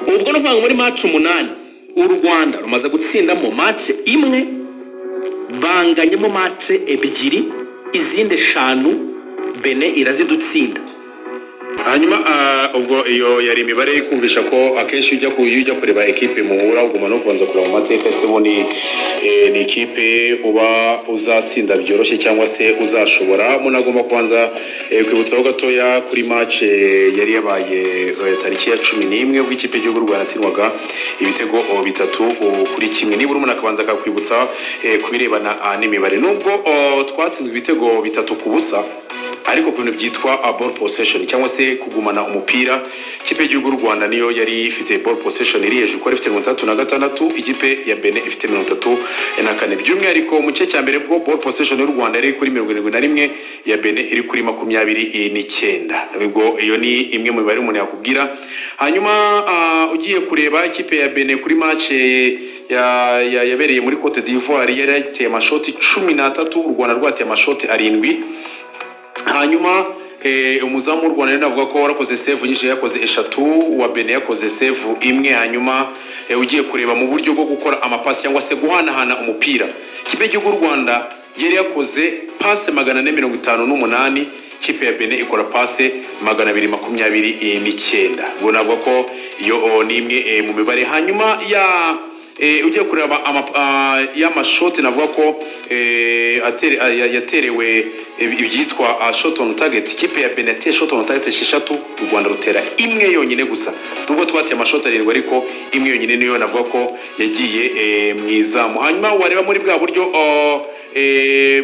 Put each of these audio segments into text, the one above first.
Ubwo ni ukuvuga ngo muri match 8 u Rwanda rumaze gutsindamo match imwe, banganyemo match 2, izindi 5 Benin irazidutsinda. Hanyuma ubwo iyo yari imibare ikumvisha ko akenshi iyo ujya kureba ekipe muhura, uguma no kubanza kureba mu mateka, ese bo ni ikipe uba uzatsinda byoroshye cyangwa se uzashobora. Munagomba kubanza kwibutsaho gatoya kuri match yari yabaye tariki ya 11, ubwo ikipe y'igihugu Rwanda yatsindwaga ibitego 3-1. Nibura umuntu akabanza akakwibutsa ku birebana n'imibare, nubwo twatsinzwe ibitego 3-0, ariko ku bintu byitwa ball possession cyangwa se kugumana umupira, ikipe y'igihugu y'u Rwanda niyo yari ifite ball possession iri hejuru, kuko ifite 66, ikipe ya Benin ifite 34. By'umwihariko mu gice cya mbere bwo ball possession y'u Rwanda yari kuri 71, ya Benin iri kuri 29. Ubwo iyo ni imwe mu mibare umuntu yakubwira. Hanyuma ugiye kureba ikipe ya Benin kuri match yabereye muri Cote d'Ivoire, yari yateye amashoti 13, u Rwanda rwateye amashoti 7. Hanyuma umuzamu w'u Rwanda rero navuga ko warakoze save nyinshi, yakoze 3, uwa Benin yakoze save 1. Hanyuma ugiye kureba mu buryo bwo gukora amapasi cyangwa se guhanahana umupira, ikipe y'igihugu y'u Rwanda yari yakoze passe 458, ikipe ya Benin ikora passe 229. Ubwo navuga ko iyo ni imwe mu mibare. Hanyuma ya ugiye kureba y'amashoti, navuga ko yaterewe ibyitwa shot on target, ikipe ya Benin yateye shot on target 6, u Rwanda rutera 1 yonyine gusa. Nubwo twateye amashoti 7, ariko 1 yonyine niyo navuga ko yagiye mu izamu. Hanyuma wareba muri bwa buryo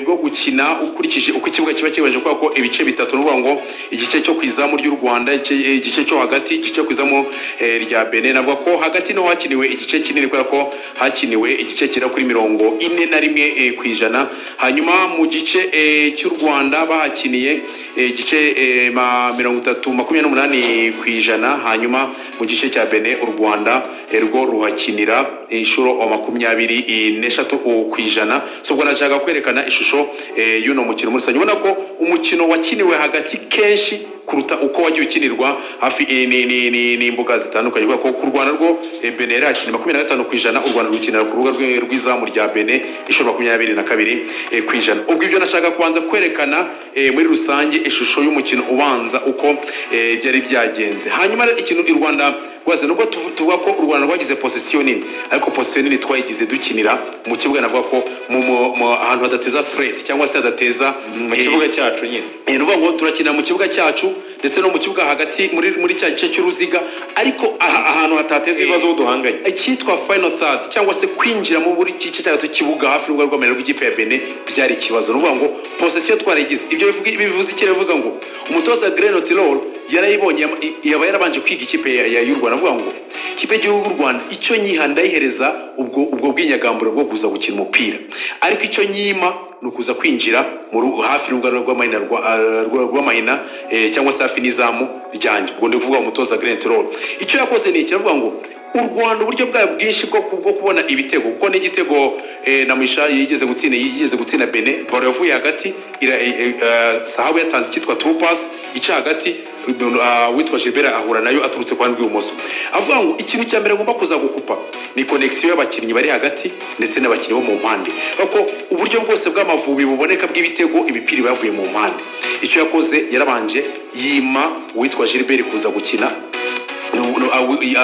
bwo gukina ukurikije uko ikibuga kiba kibaje, kubera ko ibice bitatu, ni ukuvuga ngo igice cyo ku izamu ry'u Rwanda, igice cyo hagati, igice cyo ku izamu rya Benin. Navuga ko hagati niho hakiniwe igice kinini, kubera ko hakiniwe igice kigera kuri 41%. Hanyuma mu gice cy'u Rwanda bahakiniye igice 30, 28%. Hanyuma mu gice cya Benin, u Rwanda rwo ruhakinira inshuro 23%. So ubwo nashaka kwerekana ishusho y'uno mukino muri rusange, ubona ko umukino wakiniwe hagati kenshi kuruta uko wagiye ukinirwa hafi n'imbuga zitandukanye, kubera ko ku Rwanda rwo Benin yari yakiniye 25%, u Rwanda rukinira ku rubuga rw'izamu rya Benin inshuro 22%. Ubwo ibyo nashaka kubanza kwerekana muri rusange ishusho y'umukino ubanza uko byari byagenze. Hanyuma rero ikintu u Rwanda rwose, nubwo tuvuga ko u Rwanda rwagize possession nini, ariko possession nini twayigize dukinira mu kibuga, navuga ko ahantu hadateza threat cyangwa se hadateza mu kibuga cyacu nyine. Ni ukuvuga ngo turakina mu kibuga cyacu ndetse no mu kibuga hagati muri cya gice cy'uruziga, ariko ahantu hatateza ibibazo duhanganye. Icyitwa final third cyangwa se kwinjira mu buri gice cya gatatu cy'ikibuga hafi y'urubuga rw'amahina rw'ikipe ya Benin byari ikibazo. Ni ukuvuga ngo possession twarayigize. Ibyo bivuze iki? Bivuga ngo umutoza Gernot Rohr yarayibonye, yaba yarabanje kwiga ikipe y'u Rwanda, avuga ngo ikipe y'igihugu y'u Rwanda icyo nyiha ndayihereza ubwo bw'inyagamburo bwo kuza gukina umupira, ariko icyo nyima ni ukuza kwinjira hafi y'urubuga rw'amahina cyangwa se hafi n'izamu ryanjye. Ubwo ndi kuvuga umutoza Gernot Rohr icyo yakoze ni iki? Aravuga ngo u Rwanda uburyo bwayo bwinshi bwo kubona ibitego, kuko n'igitego na Mugisha yigeze gutsinda Benin, ballon yavuye hagati, Sahabu yatanze icyitwa through pass ica hagati, witwa Gilbert ahura nayo aturutse kwa rw'ibumoso. Avuga ngo ikintu cya mbere agomba kuza gukupa ni connection y'abakinnyi bari hagati ndetse n'abakinnyi bo mu mpande, kuko uburyo bwose bw'Amavubi buboneka bw'ibitego, imipira iba yavuye mu mpande. Icyo yakoze, yarabanje yima uwitwa Gilbert kuza gukina,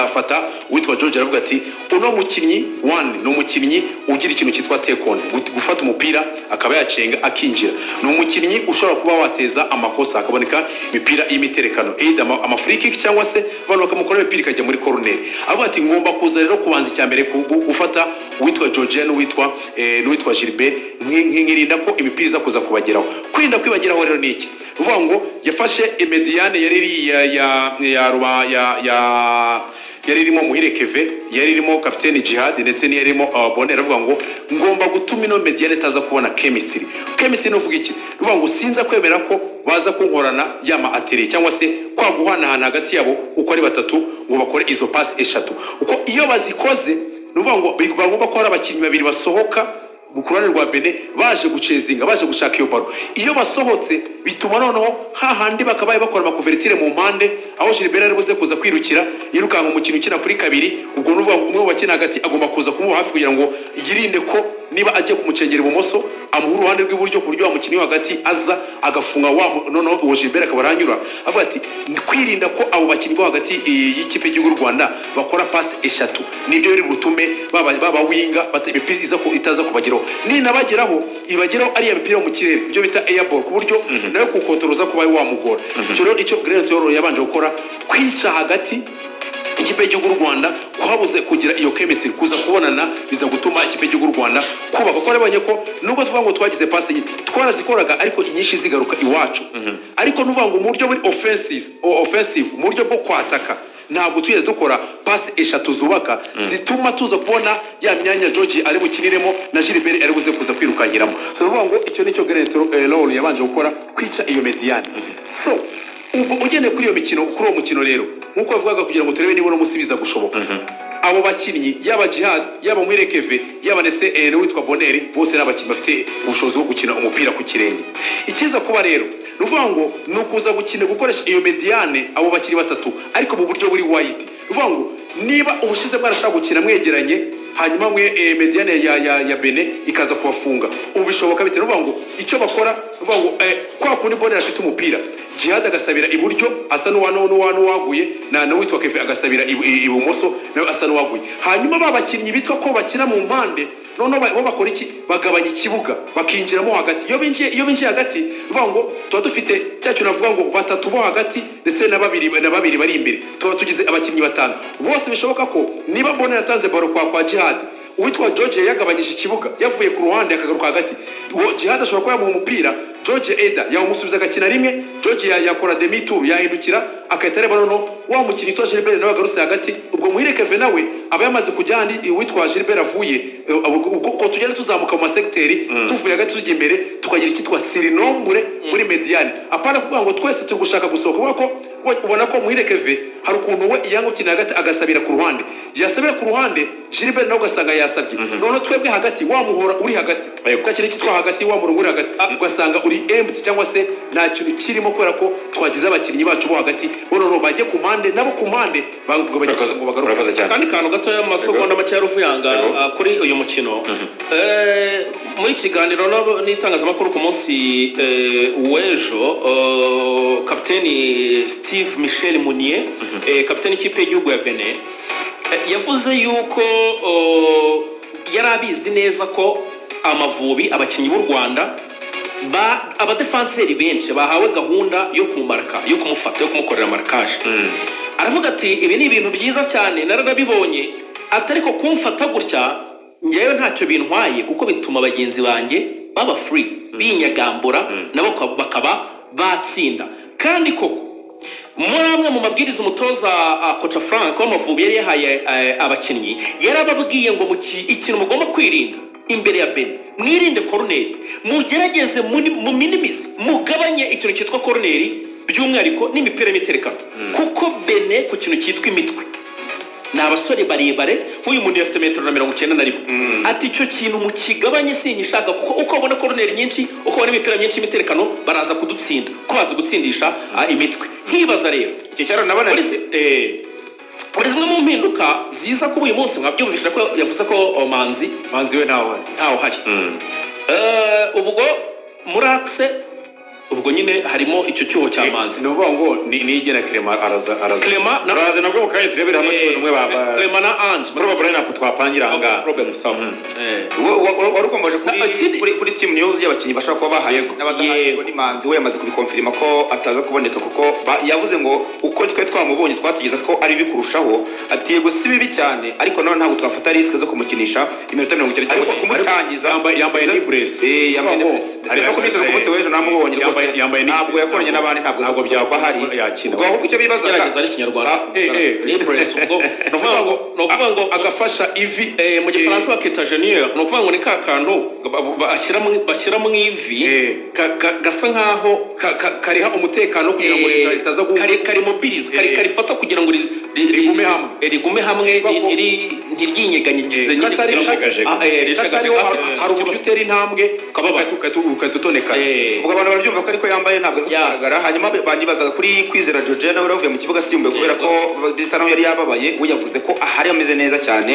afata uwitwa George, aravuga ati uno mukinnyi one ni umukinnyi ugira ikintu cyitwa take on, gufata umupira akaba yacenga akinjira, ni umukinnyi ushobora kuba wateza amakosa hakaboneka imipira y'imiterekano, either ama free kick cyangwa se abantu bakamukora imipira ikajya muri corner. Avuga ati ngomba kuza rero kubanza icya mbere gufata uwitwa George n'uwitwa Gilbert, nkirinda ko imipira iza kuza kubageraho. Kwirinda kwibageraho rero ni iki? Ni ukuvuga ngo yafashe médiane yari iri ya ya ya ruba ya ya yari irimo Muhire Keve, yari irimo kapiteni Jihad ndetse n'iyari irimo Bonheur. Avuga ngo ngomba gutuma ino médiane itaza kubona chemistry. Chemistry ni uvuga iki? Ni ukuvuga ngo sinza kwemera ko baza kunkorana yama atelier cyangwa se kwa guhanahana hagati yabo uko ari batatu ngo bakore izo pass 3, uko iyo bazikoze ni ukuvuga ngo bagomba ko hari abakinnyi babiri basohoka ku ruhande rwa Benin baje gucezinga, baje gushaka iyo ballon. Iyo basohotse bituma noneho hahandi bakabaye bakora ama couverture mu mpande, Aho Gilbert ari buze kuza kwirukira yirukanka umukino ukina kuri kabiri, ubwo nuvuga umwe mu bakina hagati agomba kuza kumuba hafi kugira ngo yirinde ko niba agiye kumucengera ibumoso amuha uruhande rw'iburyo, ku buryo wa mukinnyi wo hagati aza agafunga wa noneho uwo Gilbert akaba aranyura. Avuga ati kwirinda ko abo bakinnyi bo hagati y'ikipe y'igihugu y'u Rwanda bakora pasi eshatu nibyo biri butume baba winga imipira iza itaza kubageraho, ninabageraho ibageraho ari ya mipira yo mu kirere, ibyo bita airball, ku buryo nawe kukotoroza kuba wamugora. Icyo rero icyo Grenade yabanje gukora, kwica hagati ikipe y'igihugu y'u Rwanda kuhabuze kugira iyo chemistry, kuza kubonana biza gutuma ikipe y'igihugu y'u Rwanda kubaka, kuko warabonye ko nubwo tuvuga ngo twagize pasi nyinshi twarazikoraga, ariko inyinshi zigaruka iwacu. Ariko nuvuga ngo mu buryo buri offensive, mu buryo bwo kwataka, ntabwo tugeze dukora pasi eshatu zubaka zituma tuza kubona ya myanya George ari bukiniremo na Gilbert ari buze kuza kwirukanyiramo. So nuvuga ngo icyo nicyo Grenade Lowell yabanje gukora, kwica iyo médiane. So ubwo ugendeye kuri iyo mikino, kuri uwo mukino rero, nk'uko bavugaga, kugira ngo turebe niba uno munsi biza gushoboka, abo bakinnyi yaba Jihad, yaba Muhire Keve, yaba ndetse n'uwitwa Boneri, bose ni abakinnyi bafite ubushobozi bwo gukina umupira ku kirenge. Ikiza kuba rero ni ukuvuga ngo ni ukuza gukina gukoresha iyo médiane, abo bakinnyi batatu, ariko mu buryo buri wide. Ni ukuvuga ngo niba ubushize mwarashaka gukina mwegeranye, hanyuma mwe médiane ya Benin ikaza kubafunga, ubu bishoboka bite? Ni ukuvuga ngo icyo bakora, ni ukuvuga ngo kwa kundi Boneri afite umupira, Jihad agasabira iburyo asa n'uwaguye, na n'uwitwa Keve agasabira ibumoso nawe asa n'uwaguye, hanyuma ba bakinnyi bitwa ko bakina mu mpande noneho bo bakora iki? Bagabanya ikibuga bakinjiramo hagati. Iyo binjiye hagati, bivuga ngo tuba dufite cya kintu navuga ngo batatu bo hagati ndetse na babiri bari imbere, tuba tugize abakinnyi batanu bose. Bishoboka ko niba Boneri yatanze ballon kwa Jihad, uwitwa George yagabanyije ikibuga yavuye ku ruhande akagaruka hagati, uwo Jihad ashobora kuba yamuha umupira, George Eda yawumusubiza agakina rimwe, George yakora demi tour, yahindukira agahita areba noneho wa mukinnyi witwa Gilbert nawe agarutse hagati. Ubwo Muhire Keve nawe aba yamaze kujya ahandi uwitwa Gilbert avuye. Ubwo tugenda tuzamuka mu masegiteri, tuvuye hagati tujya imbere, tukagira icyitwa surnombre muri médiane, apana kuvuga ngo twese turi gushaka gusohoka, kubera ko ubona ko Muhire Keve hari ukuntu we yanga gukina hagati agasabira ku ruhande, yasabira ku ruhande Gilbert nawe ugasanga yasabye, noneho twebwe hagati wa muhora uri hagati, ugakina icyitwa hagati, wa murongo uri hagati ugasanga uri empty cyangwa se nta kintu kirimo, kubera ko twagize abakinnyi bacu bo hagati bo noneho bajye ku mpande, nabo ku mpande bagaruke ngo bagaruke. Urakoze cyane. Akandi kantu gatoya mu masegonda make ya Ruvuyanga, kuri uyu mukino. Muri kiganiro n'itangazamakuru ku munsi w'ejo, kapiteni Steve Michel Mounié, kapiteni ikipe y'igihugu ya Benin, yavuze yuko yari abizi neza ko Amavubi, abakinnyi b'u Rwanda ba abadefanseri benshi bahawe gahunda yo kumumaraka, yo kumufata, yo kumukorera marquage. Aravuga ati ibi ni ibintu byiza cyane, narabibonye, ati ariko kumfata gutya njyewe ntacyo bintwaye, kuko bituma bagenzi banjye baba free, binyagambura, nabo bakaba batsinda. Kandi koko muri amwe mu mabwiriza umutoza Coach Frank w'Amavubi yari yahaye abakinnyi, yarababwiye ngo ikintu mugomba kwirinda imbere ya Benin, mwirinde koroneri, mugerageze muminimize, mugabanye ikintu cyitwa koroneri, by'umwihariko n'imipira y'imiterekano, kuko Benin ku kintu cyitwa imitwe ni abasore barebare, nk'uyu muntu afite metero na 91. Ati icyo kintu mukigabanye, sinyishaka, kuko uko babona koroneri nyinshi, uko babona imipira myinshi y'imiterekano, baraza kudutsinda, ko bazi gutsindisha imitwe. Nkibaza rero Icyo cyaro nabona muri zimwe mu mpinduka ziza kuba uyu munsi, mwabyumvise ko yavuze ko Manzi Manzi we ntawe uhari. Ntawe uhari. Ubwo muri axe, ubwo nyine harimo icyo cyuho cya Manzi. Ni ukuvuga ngo Niyigena Clement araza. Clement na Uraza nabwo mu kanya turebere hamwe 11 ba Clement na Ange. Probable line-up twapangira aha ngaha. Problem sawa. Wari ukomeje kuri kuri team news y'abakinnyi bashobora kuba bahari n'abadahari. Ni Manzi we yamaze kubikonfirima ko ataza kuboneka, kuko yavuze ngo uko twe twamubonye twategeza ko ari bibi kurushaho. Ati yego si bibi cyane, ariko nawe ntabwo twafata risque zo kumukinisha iminota 90 cyangwa se kumutangiza. Yambaye knee brace. Yambaye knee brace. No ku myitozo ku munsi w'ejo namubonye rwose. Yambaye knee Ntabwo brace. yakoranye n'abandi, ntabwo Ntabwo bahari. yakina. Ubwo ahubwo icyo bibazaga Gerageza ari Ikinyarwanda. Eh. Knee brace, ubwo ni ukuvuga ngo agafasha ivi. Mu Gifaransa bakita genouillère. Ni ukuvuga ngo ni ka kantu bashyira mu ivi, gasa nkaho kariha umutekano kugira ngo ritaza kari mobilize, kari karifata kugira ngo Rigume hamwe. Rigume hamwe. Ntiryinyeganyigize nyine Katari- kugira ngo- katariho afite hari uburyo utera intambwe Ukababara. ugahita utonekara. Ubwo abantu barabyumva ko ariko yambaye, ntabwo aza kugaragara. Hanyuma banibazaga kuri Kwizera Georgia, nawe wari uvuye mu kibuga asimbuye kubera ko bisa naho yari yababaye. We yavuze ko ahari ameze neza cyane,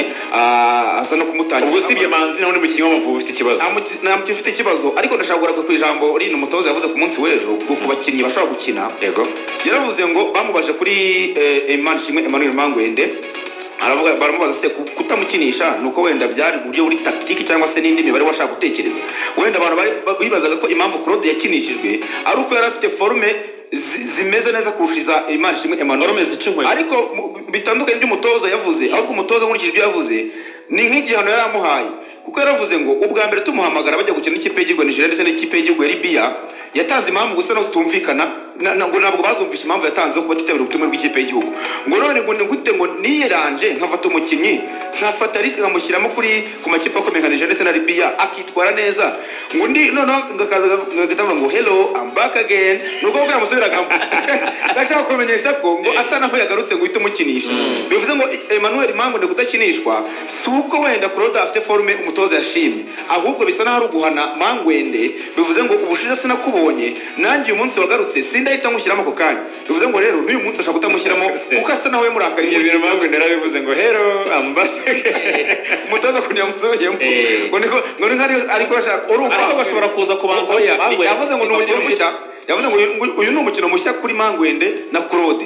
aza no kumutangira. Ubwo usibye Manzi, nawe ni mukinnyi w'Amavubi ufite ikibazo? Nta mukinnyi ufite ikibazo, ariko ndashaka kugaruka ku ijambo rino umutoza yavuze ku munsi w'ejo ku bakinnyi bashobora gukina. Yaravuze ngo bamubaje kuri Imanishimwe Emmanuel Mangwende, aravuga, baramubaza se kutamukinisha ni uko wenda byari uburyo buri tactique cyangwa se n'indi mibare washaka gutekereza. Wenda abantu bari bibazaga ko impamvu Claude yakinishijwe ari uko yari afite forme zimeze neza kurusha iza Imanishimwe Emmanuel. Forme zica inkweto. Ariko bitandukanye by'umutoza yavuze, ahubwo umutoza, nkurikije ibyo yavuze, ni nk'igihano yari amuhaye, kuko yaravuze ngo ubwa mbere tumuhamagara bajya gukina n'ikipe y'igihugu ya Nigeria ndetse n'ikipe y'igihugu ya Libya, yatanze impamvu gusa nazo zitumvikana, ngo ntabwo bazumvishe impamvu yatanze zo kuba atitabira ubutumwa bw'ikipe y'igihugu. Ngo none ngo ni gute ngo niyeranje nkafata umukinnyi, nkafata risque, nkamushyiramo ku makipe akomeye nka Nigeria ndetse na Libya, akitwara neza, ngo ndi noneho ngakaza ngahita avuga ngo "Hello, I'm back again"? Ni ukuvuga yamusubiragamo, ndashaka kumenyesha ko ngo asa naho yagarutse, ngo uhite umukinisha. Bivuze ngo Emmanuel Mangwende kudakinishwa si uko wenda Claude afite forme umutoza yashimye, ahubwo bisa naho ari uguhana Mangwende. Bivuze ngo ubushize sinakubonye, nanjye uyu munsi wagarutse sindahita nkushyiramo ako kanya. Bivuze ngo rero n'uyu munsi ashobora kutamushyiramo kuko asa naho yamurakariye. Ibyo bintu Mangwende yarabivuze ngo "Hello, I'm back"? Umutoza ukuntu yamusubiyemo, ngo niko ngo ni nk'ari ariko bashaka Urumva, ariko bashobora kuza kubanza Oya, Mangwende. yavuze ngo ni umukino mushya, yavuze ngo uyu ni umukino mushya kuri Mangwende na Claude.